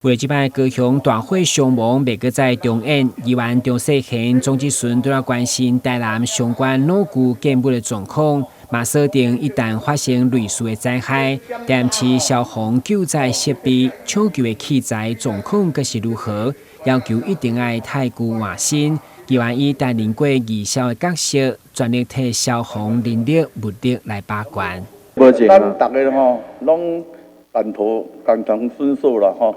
為這擺高雄大火傷亡袂閣再重演，議員張世賢、莊智純都來關心台南相關老舊建物的狀況，嘛鎖定一旦發生類似的災害，台南市消防救災設備、搶救的器材狀況閣是如何，要求一定愛汰舊換新。議員以擔任過義消的角色，全力替消防人力物力來把關。咱逐个吼，攏共頭共同損失啦吼，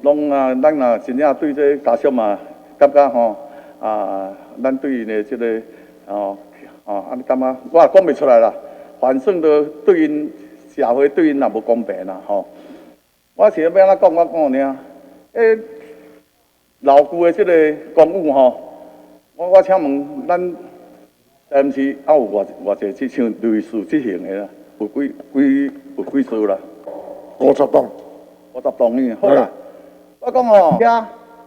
攏啊，咱若真正對這家屬嘛，感覺吼啊，咱對𪜶的這个吼哦，按呢感覺，我也講袂出來啦。反正都對𪜶社會對𪜶也無公平啦吼。我是欲按怎講，我講爾，欸，老舊的這个公寓吼，我請問咱台南市還有偌偌濟這像類似這型的啦？有幾幾有幾座啦？ 50棟。 50棟呢？好啦，我講吼，遐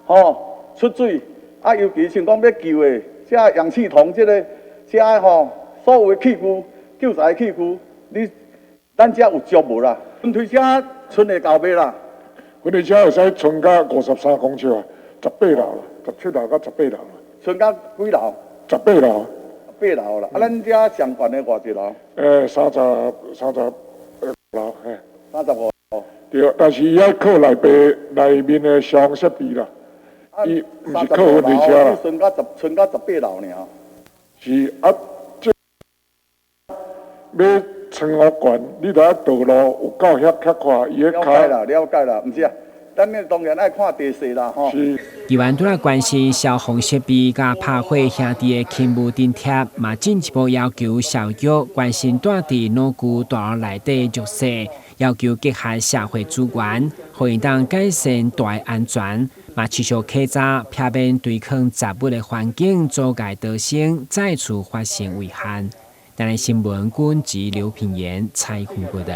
吼出水，啊，尤其像講欲救的，這氧氣筒這个，這吼所有的器具，救災器具，你咱遮有足無啦？雲推車賰會到未啦？雲推車會使賰到53公尺啊，18樓啦，17樓到18樓啦。賰到幾樓？十八樓。八樓啦，啊，咱遮上懸的偌濟樓？欸，35樓，嘿。35樓。對，但是伊愛靠內邊內面的消防設備啦，伊毋是靠雲吞車啦。賰到18樓爾。是啊，這欲賰予懸，你著愛道路有夠遐較闊，伊个了解啦，了解啦，毋是啊，咱呢當然愛看地勢啦，吼。是。議員除了關心消防設備佮拍火兄弟的勤務津貼，嘛進一步要求社會局關心住佇老舊大樓內底弱勢，要求結合社會資源，予𪜶當改善住的安全，嘛持續稽查，避免堆囥雜物的環境阻礙逃生，再次發生遺憾。台南新聞軍及劉品言採訪報導。